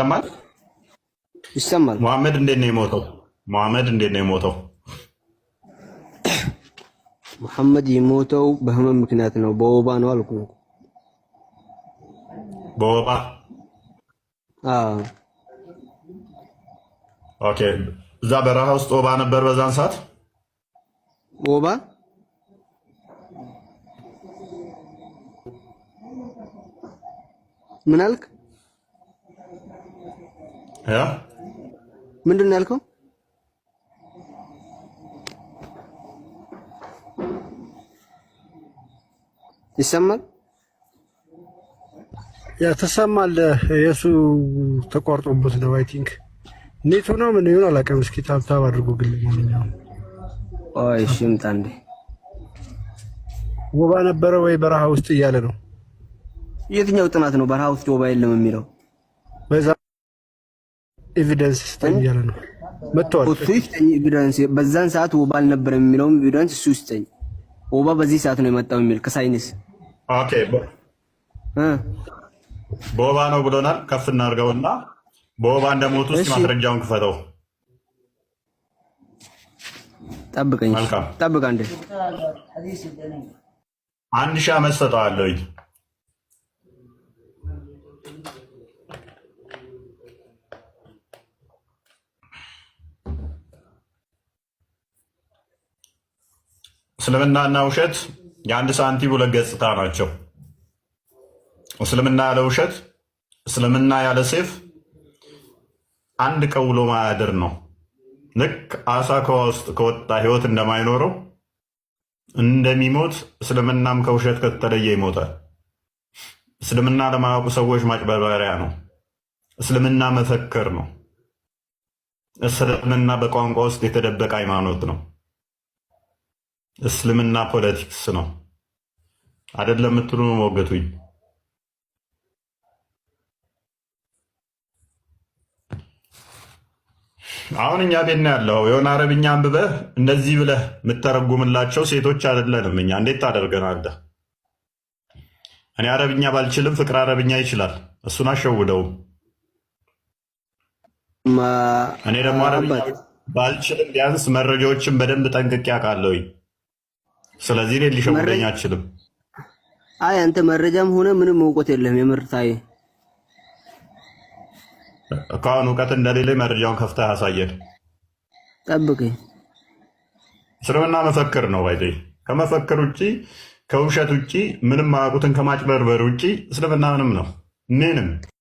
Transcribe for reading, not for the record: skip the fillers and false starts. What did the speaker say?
ይሰማል? ይሰማል። ሙሐመድ እንዴት ነው የሞተው? ሙሐመድ እንዴት ነው የሞተው? ሙሐመድ የሞተው በህመም ምክንያት ነው፣ በወባ ነው አልኩ። በወባ? አዎ። Okay። እዛ በረሃ ውስጥ ወባ ነበር በዛን ሰዓት? ወባ ምን አልክ? ያ ምንድን ነው ያልከው? ይሰማል? Yeah ትሰማለህ። የእሱ ተቋርጦበት ነው። I think net ኡ ነው ምን ይሁን አላውቅም። እስኪ tap tap አድርጎ ግን ማንኛውም ቆይ እሺ፣ እምጣ እንዴ። ወባ ነበረ ወይ በረሃ ውስጥ እያለ ነው። የትኛው ጥናት ነው በረሃ ውስጥ ወባ የለም የሚለው? በዛ evidence ስጠኝ እያለ ነው። መጥተዋል። እሱ ይስጠኝ evidence። በዛን ሰዓት ወባ አልነበረም የሚለውም evidence እሱ ይስጠኝ። ወባ በዚህ ሰዓት ነው የመጣው የሚል ከሳይንስ። Okay፣ በወባ ነው ብሎናል። ከፍ እናድርገውና በወባ እንደሞቱ ውስጥ ማስረጃውን ክፈተው። ጠብቀኝ፣ ጠብቅ አንዴ። 1000 ዓመት ሰጠዋለሁኝ። እስልምናና ውሸት የአንድ ሳንቲም ሁለት ገጽታ ናቸው። እስልምና ያለ ውሸት፣ እስልምና ያለ ሴፍ አንድ ቀን ውሎ ማያድር ነው። ልክ አሳ ከውሃ ውስጥ ከወጣ ህይወት እንደማይኖረው እንደሚሞት፣ እስልምናም ከውሸት ከተለየ ይሞታል። እስልምና ለማያውቁ ሰዎች ማጭበርበሪያ ነው። እስልምና መፈክር ነው። እስልምና በቋንቋ ውስጥ የተደበቀ ሃይማኖት ነው። እስልምና politics ነው። አይደለም የምትሉ ሞገቱኝ። አሁን እኛ ቤት ነው ያለው። የሆነ አረብኛ አንብበህ እንደዚህ ብለህ የምተረጉምላቸው ሴቶች አይደለንም እኛ። እንዴት ታደርገናለህ? እኔ አረብኛ ባልችልም ፍቅር አረብኛ ይችላል። እሱን አሸውደውም። እኔ ደግሞ አረብኛ ባልችልም ቢያንስ መረጃዎችን በደንብ ጠንቅቄ አውቃለሁኝ። ስለዚህ እኔን ሊሸውደኝ አልችልም። አይ አንተ መረጃም ሆነ ምንም እውቀት የለም። የምር ታይ። ከአሁን እውቀት እንደሌለ መረጃውን ከፍተህ አሳየን። ጠብቀኝ። እስልምና መፈክር ነው። ባይ ከመፈክር ውጭ፣ ከውሸት ውጭ፣ ምንም አያውቁትን ከማጭበርበር ውጭ እስልምና ምንም ነው ምንም።